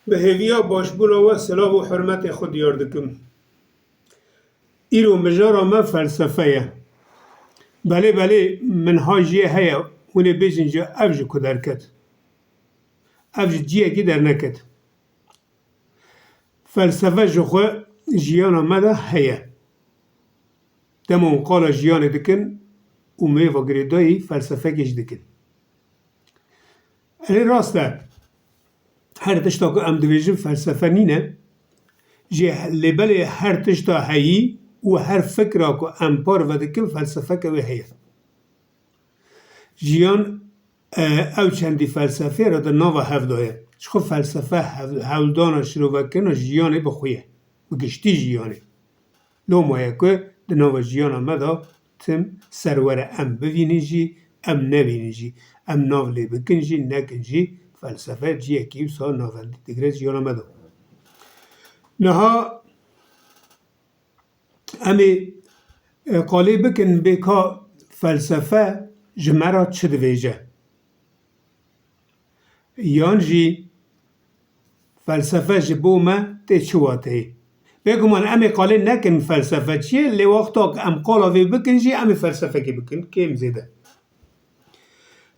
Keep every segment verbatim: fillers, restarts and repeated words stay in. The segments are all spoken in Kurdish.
Bi hêviya başbûna we silav û hurmetê xwe diyar dikim. Îro mijara me felsefe ye. Belê belê minhajiyê heye, hûn ê bêjin ji ev ji ku derket. Ev ji ciyekî derneket. Felsefe ji xwe jiyana me de heye. Dema hûn qala jiyanê dikin û mêva girêdayî felsefekê jî dikin. Erê rast e. Her tişta ku em dibêjin felsefe nîne. Jê lê belê her tişta heyî û her fikra ku em parve dikin felsefeke wê heye. Jiyan, e, ew çendî felsefê re di nava hev de ye. Ji xwe felsefe hev-, hewldana şirovekirina jiyanê bi xwe ye. Bi giştî jiyanê. Loma ye ku di nava jiyana me de tim ser were em bivînin jî, em nevînin jî, em nav lê bikin jî, nekin jî, felsefe ciyekî wisa navendî digire jiyana me de. Niha em ê, e, qalê bikin bê ka felsefe ji me re çi divêje. Yan jî felsefe ji bo me tê çi wateyê? Bêguman em ê qalê nekin felsefe çi ye, lê wexta ku em qala vê bikin jî em ê felsefekê bikin, kêm zêde.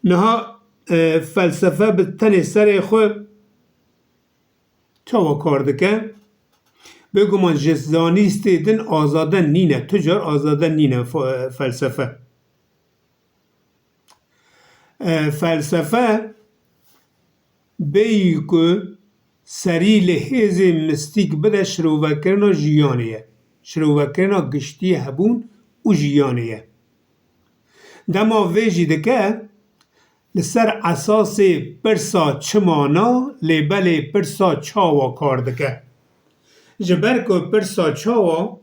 Niha, e, felsefe bi tenê serê xwe çawa kar dike? Bêguman ji zanîstê din azade nîne, tu car azade nîne fe-, felsefe. E, felsefe bêyî ku serî li hêzên mistîk bide şirovekirina jiyanê ye, şirovekirina giştî hebûn û jiyanê ye. Dema vê jî dike, li ser esasê pirsa çima na, lê belê pirsa çawa kar dike. Ji ber ku pirsa çawa,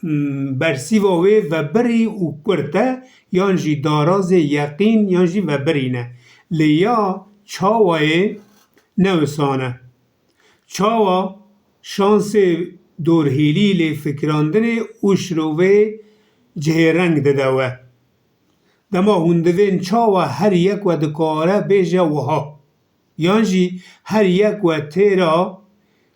m, bersîva wê vebirî û kurt e, yan jî darazê yeqîn yan jî vebirî ne. Lê ya çawayê ne wisa ne. Çawa şansê dorhêlî lê fikirandinê û şirovê cihê reng dide we. Dema hûn divên çawa her yek we dikare bêje wiha. Yan jî her yek we têra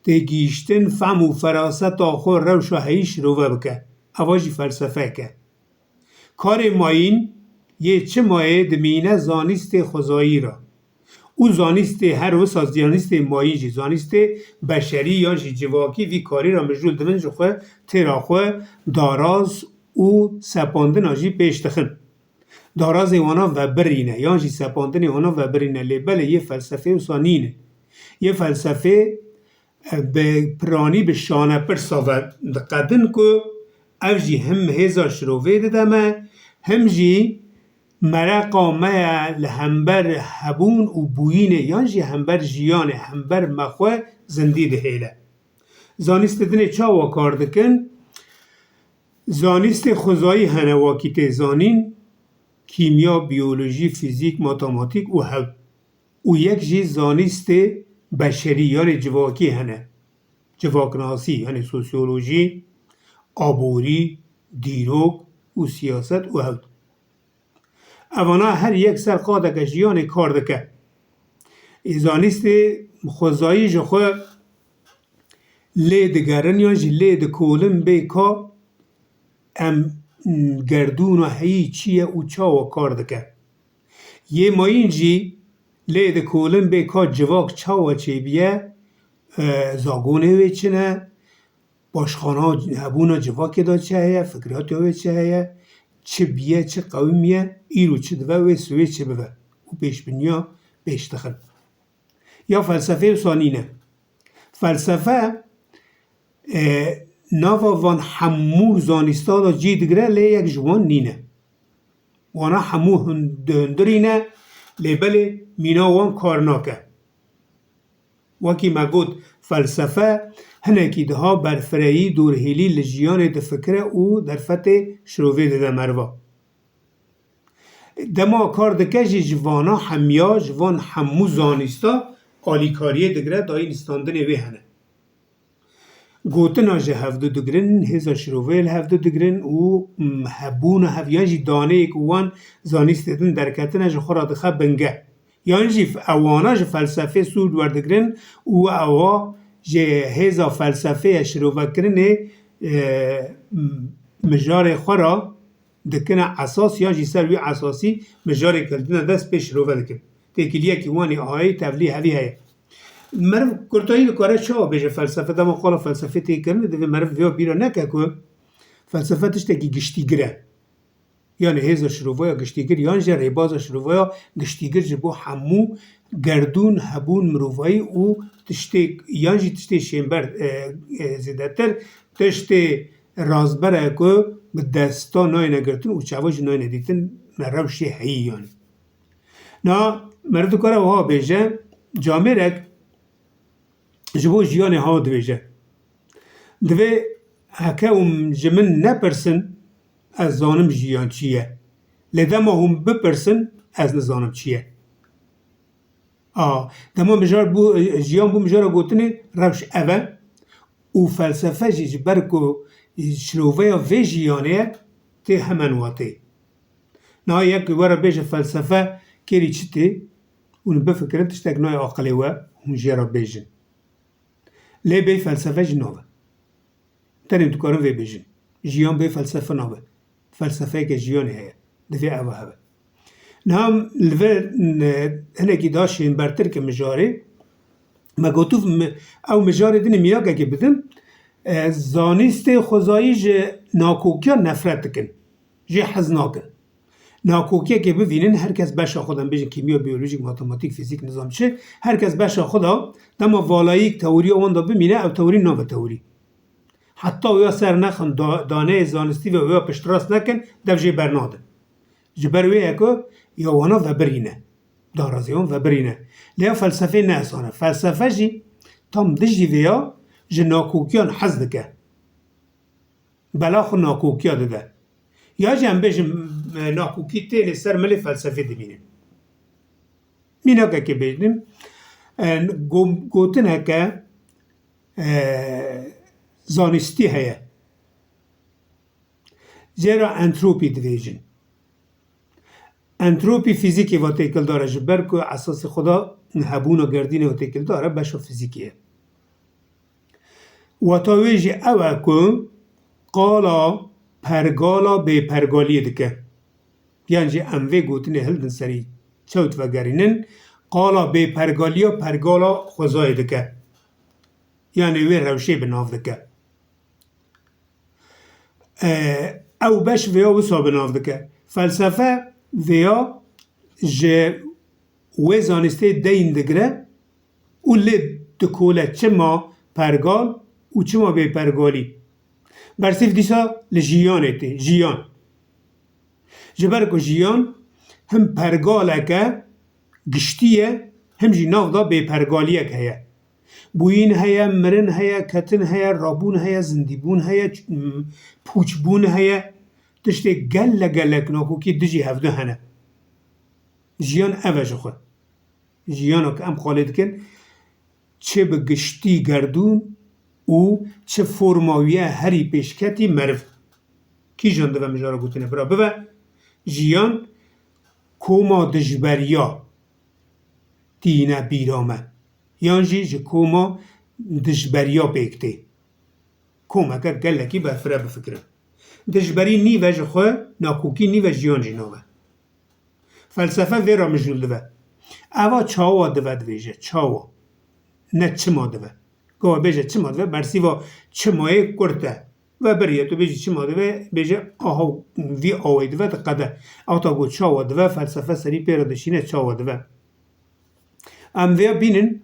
têgihîştin, fehm û feraseta xwe rewşa heyî şirove bike. Eva jî felsefek e. Karê mayîn yê çimayê dimîne zanîstê xwezayî re. Û zanîstê her wisa zanîstê mayîn jî, zanîstê beşerî yan jî civakî vî karî re mijûl dibin ji xwe têra xwe daraz û sepandina jî pêş dixin. Darazê wana vebirîne, yan jî sepandinê wana vebirîne, lê belê yê felsefê wisa nîne. Yê felsefê, e, bi piranî bi şanepirsa ve diqedin ku ev jî him hêza şirovê dide me, him jî mereqa me ye li hember hebûn û bûyînê, yan jî hember jiyanê, hember me xwe zindî dihêle. Zanîstê dinê çawa kar dikin? Zanîstê xwezayî hene, wekî tê zanîn, kîmya, biyolojî, fîzîk, matematîk û hev. Û yek jî zanîstê beşerî, yanê civakî hene. Civaknasî, yanê sosyolojî, aborî, dîrok û siyaset û hev. Evana her yek ser qadeke jiyanê kar dike. Ê zanîstê xwezayî ji xwe lê digerin yan jî lê dikolin bê ka em, gerdûna heyî çi ye û çawa kar dike. Yê mayîn jî lê dikolin bê ka civak çawa çêbiye, e, zagonê wê çi ne, başxana hebûna civakê de çi heye, fikriyatya wê çi heye, çi biye, çi qewimiye, îro çi dibe wê siwê çi bibe û pêşbiniya pêş dixin. Ya felsefê wisa nîne. Felsefe, e, nava van hemû zanîsta de cî digire, lê yek ji wan nîne. Wana hemû hund-, di hundirî ne, lê belê mîna wan kar nake. Wekî me got, felsefe hinekî diha berfireyî, dorhêlî li jiyanê difikire û derfetê şirovê dide meriva. Dema kar dike jî ji vana hemiya, ji van hemû zanîsta alîkariyê digire, dayîn standinê wê hene. Gotina ji hevdu digirin, hêza şirovê li hevdu digirin û, m, hebûna hev yan jî daneyê ku wan zanîstê din derketine ji xwe re dixe binge. Yan jî f-, ewana ji felsefê sûd werdigrin û ewa ji hêza felsefeya şirovekirinê, e, m-, mijarê xwe re dikine esas, yan jî ser wî esasî mijarê girtine dest pê şirove dikin. Têkiliyekî wan ê ahayî tevlî hevî heye. Meriv kurtayî dikare çawa bêje felsefe? Dema qala felsefê tê kirinê, divê meriv vêya bîra neke ku felsefe tiştekî giştîgir e. Yanî hêza şirovaya giştîgir, yan jî rêbaza şirovaya giştîgir ji bo hemû gerdûn, hebûn, mirovayî û tiştê, yan jî tiştê şênber, e, e, zêdetir tiştê razber e ku bi desta nayêne girtin û çava jî nayêne dîtin, me rewşê heyî yanî. Na, meriv dikare wiha bêje, camêrek ji bo jiyanê hawa dibêje. Divê heke hûn ji min nepirsin, ez zanim jiyan çi ye. Lê dema hûn bipirsin, ez nizanim çi ye. A, dema mijar bû, jiyan bû mijara gotinê, rewş ev e. Û felsefe jî ji ber ku şiroveya vê jiyanê ye, tê hemen watê. Niha yek were bêje felsefe kêrî çi tê? Hûn bifikirin, tiştek nayê aqilê we, hûn jê re bêjin. Lê bê felsefe jî nabe. Tenê dikarin vê bêjin. Jiyan bê felsefe nabe. Felsefeyeke jiyanê heye. Divê ev hebe. Niha li vir, n-, hinekî da şênbertir ke mijarê, me gotû mi-, ew mijarê dinê mînakekê bidim, e, zanîstê xwezayî ji nakokiya nefret dikin. Jê hez nakin. Nakokiyekê bivînin, her kes beşa xwe de, em bêjin kîmya, biyolojîk, matematîk, fîzîk, nizam çi, her kes beşa xwe de, dema valayîk teoriya wan de bimîne, ew teorî nabe teorî. Heta wêya ser nexin, da-, daneyê zanistî ve wêya piştrast nekin, dev jê bernadin. Ji ber wê ye ku ya wana vebirîne. Darazê wan vebirîne. Lê ya felsefê ne esan e. Felsefe jî tam dijî vêya ji nakokiyan hez dike. Bela xwe nakokiya dide. Ya jî em bêjin, e, nakokî tênê ser milê felsefê dimînin. Mînakekê bêjim, e, go-, gotineke, e, zanistî heye. Jê re entropî dibêjin. Entropî fîzîkê ve têkildar e, ji ber ku esasê xwe de hebûna gerdînê ve têkildar e, beşa fîzîkê ye. Wata wê jî ew e ku qala pergala bêpergaliyê dike. Yan jî em vê gotinê hildin serî çewt vegerînin, qala bêpergaliya pergala xwezayê dike. Yanî wê rewşê bi nav dike. E, ew beş vêya wisa bi nav dike. Felsefe vêya ji wê zanistê deyn digire û lê dikole çima pergal û çima bêpergalî. Bersîv dîsa li jiyanê tê, jiyan. Ji ber ku jiyan him pergaleke giştî ye, him jî nav da bêpergaliyek heye. Bûyîn heye, mirin heye, ketin heye, rabûn heye, zindîbûn heye, ç-, m-, pûçbûn heye. Tiştê gelek gelek nakokî dijî hevdu hene. Jiyan ev e ji xwe. Jiyana ku em xalê dikin, çi bi giştî gerdûn û çi forma wî ye herî pêşketî meriv. Kîjan dive mijara gotinê bira bive? Jiyan koma dijberiya tîne bîra me. Yan jî ji koma dijberiya pêk tê. Komeke gelekî berfireh bifikirin. Dijberî nîve ji xwe, nakokî nîve, jiyan jî nave. Felsefe vê re mijûl dive. Eva çawa dive dibêje, çawa? Ne çima dive. Gava bêje çima dive, bersîva çimayê kurt e. Vebirî ye, tu bêjî çima dive, bêje aha vî awayî dive, diqede. Ewta ku çawa dive, felsefe serî pê re dişîne çawa dive. Em vêya bînin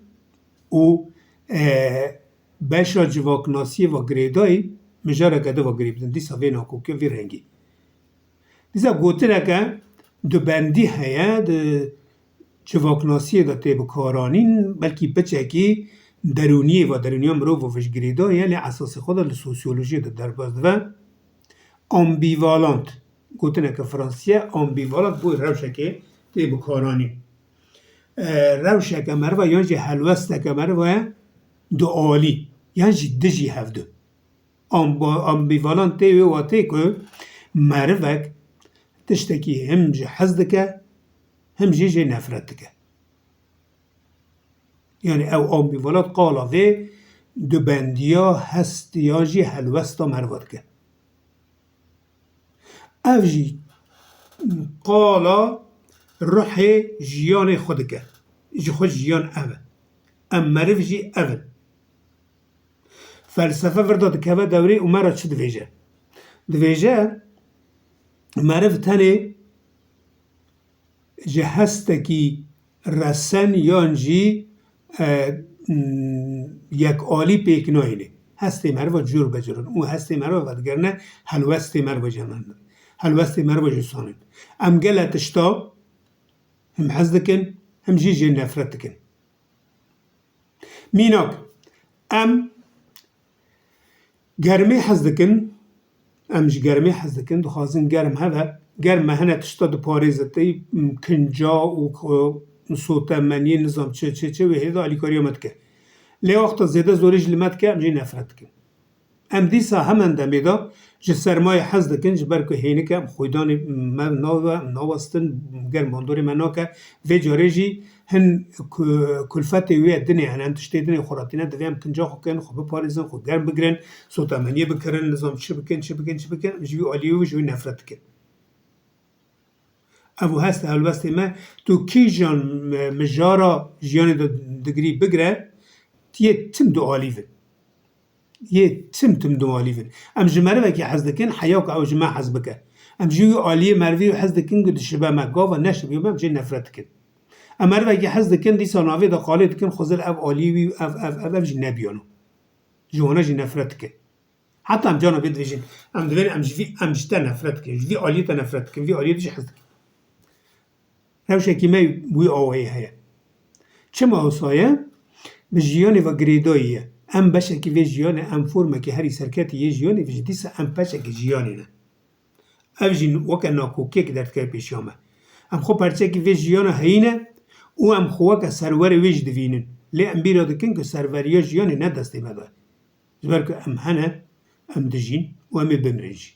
û, e, beşa civaknasiyê ve girêdayî, mijareke din ve girê bidin. Dîsa vê nakokiya vî rengî. Dîsa gotineke dubendî heye, di civaknasiyê de tê bikaranîn, belkî piçekî derûniyê ve, derûniya mirov ve vij girêdayî ye, lê esasê xwe de li sosyolojiyê de derbas dibe. Ambivalent, gotineke fransî ye, ambivalent bo rewşekê tê bikaranîn. E, rewşeke meriva yan jî helwesteke meriva ye dualî, yan jî dijî hevdu. Amba-, ambivalent tê wê watê ku merivek tiştekî him ji hez dike, him jî jê nefret dike. Yani ew ambîvalat qala vê dubendiya hest ya jî helwesta meriva dike. Ev jî qala ruhê jiyanê xwe dike. Ji xwe jiyan ev e. Em meriv jî ev in. Felsefe vir de dikeve dewrê û me re çi divêje? Divêje, meriv tenê ji hestekî resen yan jî, e, m, yekalî pêk nayêne. Hestê meriva cûr be cûr in û hestê meriva vedigerine helwestê meriva jî hemen in. Helwestê meriva jî wisa in. Em gele tişta him hez dikin, him jî jê nefret dikin. Mînak, em germê hez dikin, em ji germê hez dikin, dixwazin germ hebe. Germ me hene tişta diparêze, tey, m, kinca û, e, sotemeniyê, nizam çi, çi, çi, wê hêdî de alîkariya me dike. Lê wexta zêde zorî ji li me dike, em jê nefret dikin. Em dîsa hemen demê de ji sermayê hez dikin, ji ber ku hênik e, em xwîdanê me nawe, em nawestin, germ bandorê me nake. Vê carê jî hin ku-, kulfetê wê dinê hene, hin tiştê dinê xwe re tîne, divê em kinca xwe kirin, xwe biparêzin, xwe germ bigirin, sotemeniyê bikirin, nizam çi bikin, çi bikin, çi bikin, em ji wî aliyê wî, ji wî nefret dikin. Ev û hest helwestê me, tu kîjan mi-, mijara jiyanê de digirî bigire, tu yê tim dualîv in. Yê tim tim dualîv in. Em ji merivekî hez dikin, heya ku ew ji me hez bike. Em ji wî aliyê merivî hez dikin ku dişibe me. Gava neşibiyo me, em jê nefret dikin. Em merivekî hez dikin, dîsa navê de qalê dikin, xwezil ev aliyê wî, ev, ev, ev, ev jî nebiyano. Ji wana jî nefret dikin. Heta em cana bê dibêjin, em divên em ji vî, em ji te nefret dikin, ji vî aliyê te nefret dikin, vî aliyê tu jî hez dikin. Rewşekî me wî awayî heye. Çima wisa ye? Bi jiyanê ve girêdayî ye. Em beşekî vê jiyanê, em formekî herî serketî yê jiyanê, ji dîsa em peçekî jiyanê ne. Ev jî weke nakokiyek derdikeve pêşiya me. Em xwe perçekî vê jiyana heyî ne û em xwe weke serwerê wê jî divînin. Lê em bîra dikin ku serweriya jiyanê ne destê me de. Ji ber ku em hene, em dijîn û em ê bimirin jî.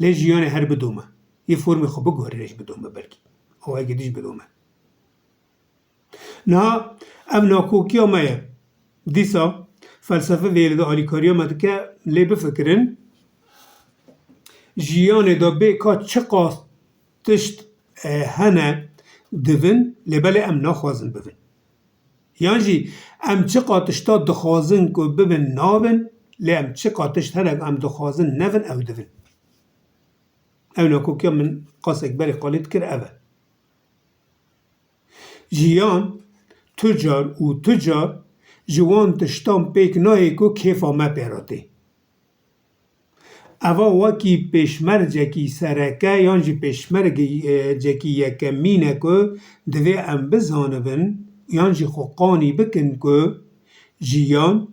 Lê jiyanê her bidome. Yê formê xwe biguherîne jî bidome belkî. Awayekî din jî bidome. Niha ev nakokiya me ye. Dîsa felsefe vê yê de alîkariya me dike, lê bifikirin, jiyanê de bê ka çiqas tişt, e, hene divin, lê belê em naxwazin bibin. Yan jî em çiqa tişta dixwazin ku bibin nabin, lê em çiqa tişt hene ku em dixwazin nevin, ew divin. Ew nakokiya min qasek berê qalê dikir ev e. Jiyan tu car û tu car ji wan tiştan pêk nayê ku kêfa me pê re tê. Eva wekî pêşmercekî sereke yan jî pêşmergecekî yekemîn e ku divê em bizanibin yan jî xwe qanî bikin ku jiyan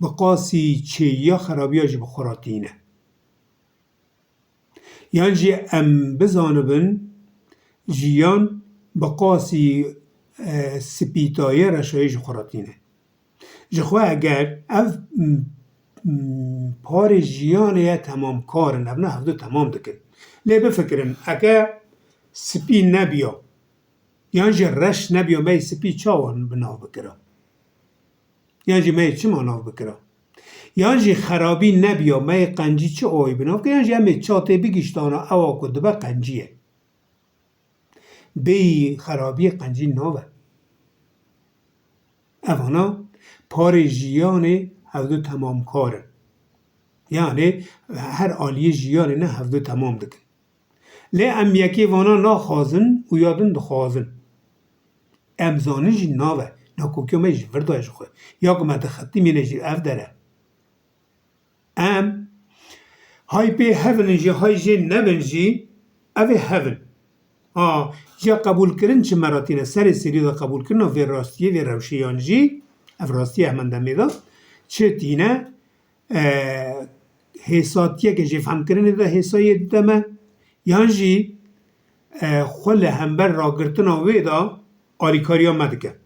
bi qasî çêyiya xerabiya jî bi xwe re tîne. Yan jî em bizanibin, jiyan bi qasî, e, spîtayê reşayê ji xwe re tîne. Ji xwe eger ev, m, m, parê jiyanê ye temamkar in, evna hevdu temam dikin. Lê bifikirin, eke spî nebiya, yan jî reş nebiya, me yê spî çawa bi nav bikira? Yan jî me yê çima nav bikira? Yan jî xerabî nebiya, me yê qencî çi awayî bi nav kir? Yan jî em ê çatê bigihîştana ewa ku dibe qencî ye. Bêyî xerabiyê qencî nav e. Evana parê jiyanê hevdu temamkar in. Yanê her aliyê jiyanê ne hevdu temam dikin. Lê em yekê vana naxwazin û ya din dixwazin. Em zanin jî nav e. Nakokiya me ji vir daye ji xwe. Ya ku me dixetîmîne jî ev der e. Em hay pê hev in jî, hay jê nebin jî, ev ê hev in. Ha, ya qebûlkirin çi me re tîne? Serê serî de qebûlkirina vê rastiyê, vê rewşê yan jî, ev rastiye hemen demê de çi tîne? E, hêsatiyeke jêfehmkirinê de hêsayiyê dide me, yan jî, e, xwe li hember ragirtina wê de alîkariya me dike.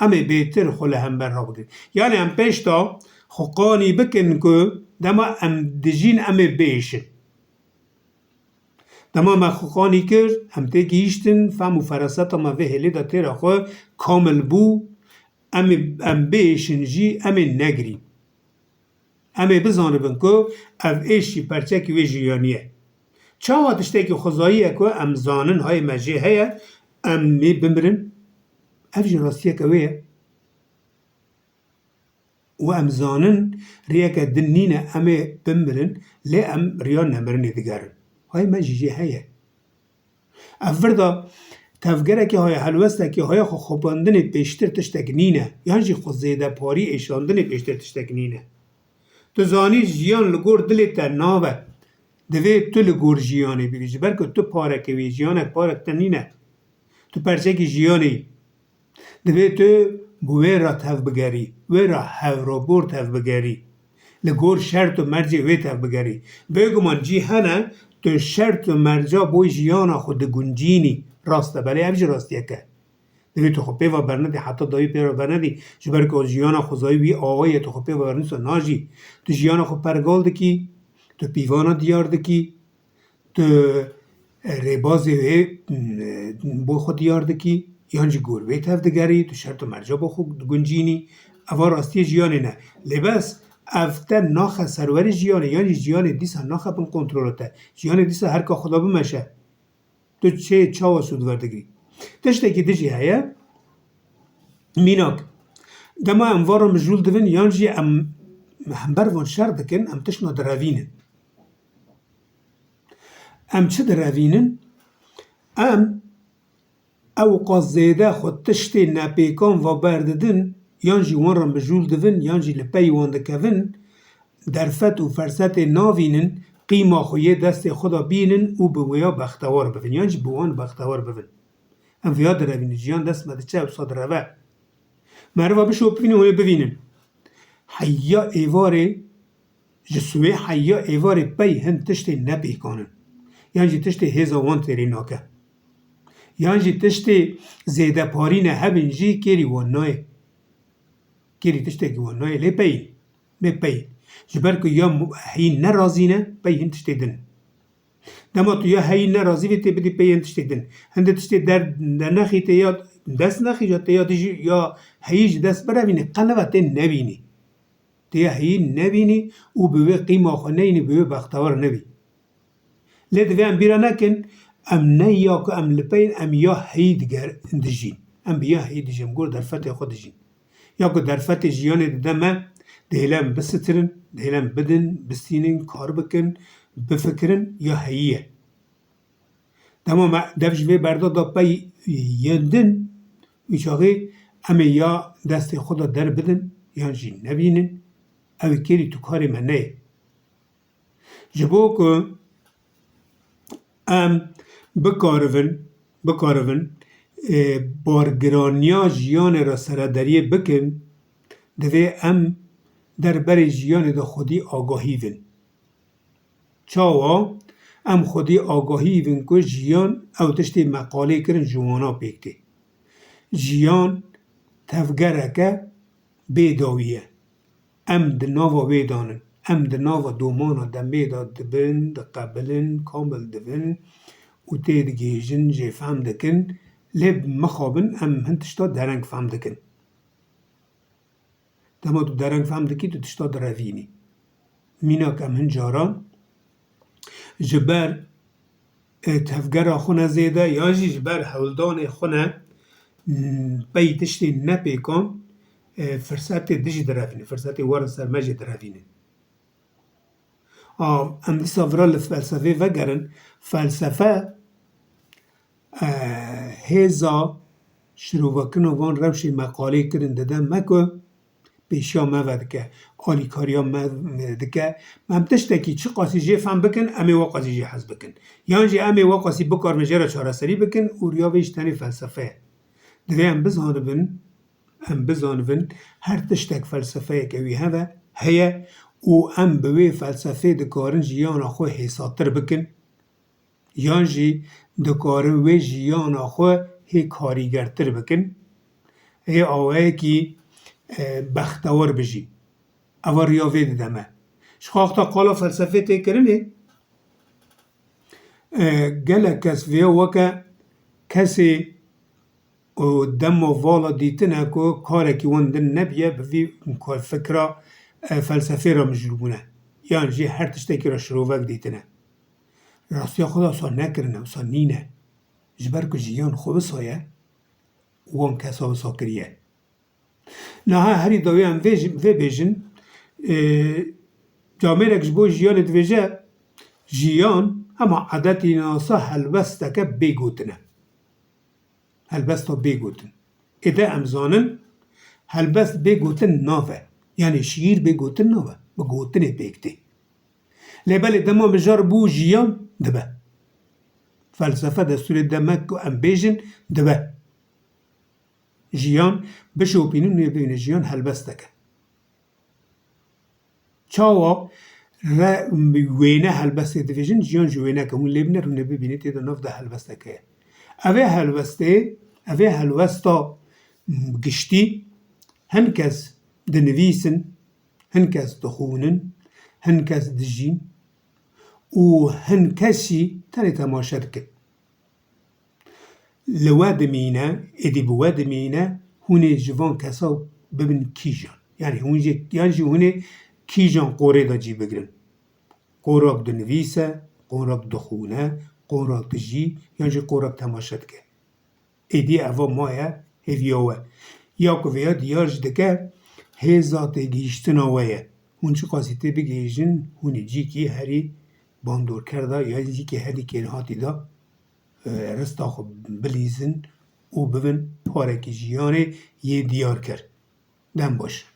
Em ê bêtir xwe li hember rabigirin. Yanî em pêş de xwe qanî bikin ku dema em dijîn em ê biêşin. Dema me xwe qanî kir, em tê gihîştin, fehm û feraseta me vê hêlê de têra xwe kamil bû, Em ê, em biêşin jî, em ê negirîn. Em ê bizanibin ku ev êş jî perçekî wê jiyanî ye. Çawa tiştekî xwezayî ye ku em zanin hayê me jê heye, em ê bimirin? Ev jî rastiyeke wê ye. Û em zanin riyeke din nîne, em ê bimirin, lê em riya nemirinê digerin. Hayê me jî jê heye. Ev vir de tevgerekî haya, helwestekî haya xwe xapandinê pêştir tiştek nîne, yan jî xwe zêdeparî êşandinê pêştir tiştek nîne. Tu zanî jiyan li gor dilê te nabe. Divê tu li gor jiyanê bibî. Ji ber ku tu pareke wî, jiyanek parek te nîne. Tu perçekî jiyanê yî. Divê tu bi wê re tevbigerî, wê re hevrebor tevbigerî. Li gor şert û mercê wê tevbigerî. Bêguman cî hene, tu şert û merca bo jiyana xwe diguncînî. Rast e, belê ev jî rastiyek e. Divê tu xwe pê ve bernedî, heta dawî pê ve bernedî. Ji ber ku jiyana xwezayî wî awayî ye, tu xwe pê ve bernî, tu najî. Tu jiyana xwe pergal dikî, tu pîvana diyar dikî. Tu, e, rêbazê wê, e, bo xwe diyar dikî, yan jî gor wê tevdigerî, tu şert û merca bo xwe diguncînî. Eva rastiyê jiyanê ne. Lê bes, ev te naxe serwerê jiyanê, yan jî jiyanê dîsa naxe bin kontrola te. Jiyanê dîsa herka xwe da bimeşe. Tu çê çawa sûd werdigirî? Tiştekî din jî heye. Mînak, dema em van re mijûl dibin, yan jî em hember van şer dikin, em tiştna direvînin. Em çi direvînin? Em ewqas zêde xwe tiştê nepêkan ve berdidin, yan jî wan re mijûl dibin, yan jî li pey wan dikevin, derfet û fersetê navînin, qîma xwe yê destê xwe de bînin û bi wêya bextewar bibin, yan jî bi wan bextewar bibin. Em vêya direvînin, jiyan dest me diçe, wisa direve. Meriva bişopînin, hûn ê bivînin. Heya êvarê, ji swê heya êvarê pey hin tiştê nepêkan in. Yan jî tiştê hêza wan têrê nake. Yan jî tiştê zêdeparî ne hebin jî kêrî wan nayê. Kêrî tiştekî wan nayê, lê pey in. Lê pey in. Ji ber ku ya mu-, heyî nerazî ne, pey hin tiştê din in. Dema tu ya heyî nerazî vê tê bidî pey yên tiştê din. Hindê tiştê der, dernexî tê ya dest nexî ya tê ya dijî ya heyî ji dest birevînî, qe nive tê nebînî. Tê ya heyî nebînî û bi wê qîma xwe neyînî, bi wê bextewar nebî. Lê divê em bîra nekin, em ne ya ku em li pey in, em ya heyî diger dijîn. Em bi ya heyî dijîn, gor derfetê xwe dijîn. Ya ku derfetê jiyanê dide me, dihêle em bisitin, dihêle em bidin, bistînin, kar bikin, bifikirin, ya heyî ye. Dema me dev ji vê berda da pey yên din, wî çaxê em ê ya destê xwe de derbidin, yan jî nebînin, ew ê kêrî tu karê me neyê. Ji bo ku em bikaribin, bikaribin, e, bargiraniya jiyanê re serederiyê bikin, divê em der berê jiyanê de xwedî agahî bin. Çawa? Em xwedî agahî bin ku jiyan ew tiştê me qalê kirin ji wana pêk tê. Jiyan tevgereke bê dawî ye. Em di nava wê de nin. Em di nava domana demê de dibin, diqebilin, kamil dibin û têdigihêjin, jê fehm dikin. Lê mixabin em hin tişta dereng fehm dikin. Dema tu dereng fehm dikî, tu tişta direvînî. Mînak em hin caran ji ber, e, tevgera xwe ne zêde, yan jî ji ber hewldanê xwe ne, m, pey tiştên nepêkan, e, firsetê dijî direvînin, firsetê werin ser me jî direvînin. A, em dîsa vira li felsefê vegerin. Felsefe, e, hêza şirovekirina van rewşê me qalê kirin dide me ku pêşiya me vedike, alîkariya me dike. Em tiştekî çiqasî jê fehm bikin, em ê wexasî jê hez bikin. Yan jî em ê wexasî bikarin jê re çareserî bikin û riya vê ji tenê felsefe ye. Divê em bizanibin, em bizanibin, her tiştek felsefeyeke wî heve, heye û em bi wê felsefê dikarin jiyana xwe hêsatir bikin, yan jî dikarin wê jiyana xwe hê karîgertir bikin, hê awayekî, e, bextewar bijîn. Eva riya vê dide me. Ji xwe wexta qala felsefê tê kirinê, e, gelek kes vêya weke kesê û dema vala dîtine ku karekî wan din nebiye, bi vî fikra, e, felsefê re mijûl bûne. Yan jî her tiştekî re şirovek dîtine. Rastiya xwe de wisa nekirine, wisa nîne. Ji ber ku jiyan xwe wisa ye û wan kesa wisa kiriye. Niha herî dawî em vê jî, vê bêjin, e, camêrek ji bo jiyanê dibêje, jiyan hema edetî nasa helbesteke bêgotin e. Helbesta bêgotin. Êde em zanin, helbest bêgotin nave. Yanî şiîr bêgotin nave. Bi gotinê pêk tê. Lê belê dema mijar bû jiyan dibe. Felsefe destûrê demek ku em bêjin dibe. Jiyan bişopînin û bibîne jiyan helbestek e. Çawa re wêne helbestê dibêjin, jiyan ji wêneke hûn lê bine rûne bibîne tê de nav de helbestek heye. Ev ê helbestê, ev ê helbesta giştî hin kes dinivîsin, hin kes dixwînin, hin kes dijîn û hin kes jî tenê temaşe dikin. Li we dimîne, êdî bi we dimîne, hûn ê ji van kesa bibin kîjan. Yanî hûn jî, yan jî hûn ê kîjan qorê de cî bigirin. Qorak dinivîse, qorak dixwîne, qorak dijî, yan jî qorak temaşe dike. Êdî eva maye hêviya we. Ya ku vêya diyar jî dike, hêza têgihîştina we ye. Hûn çiqasî tê bigihîjin, hûn ê cîkî herî bandorker de, yan cîkî herî kêrhatî de, e, rista xwe bilîzin û bibin parekî jiyanê yê diyar kir. Dem baş.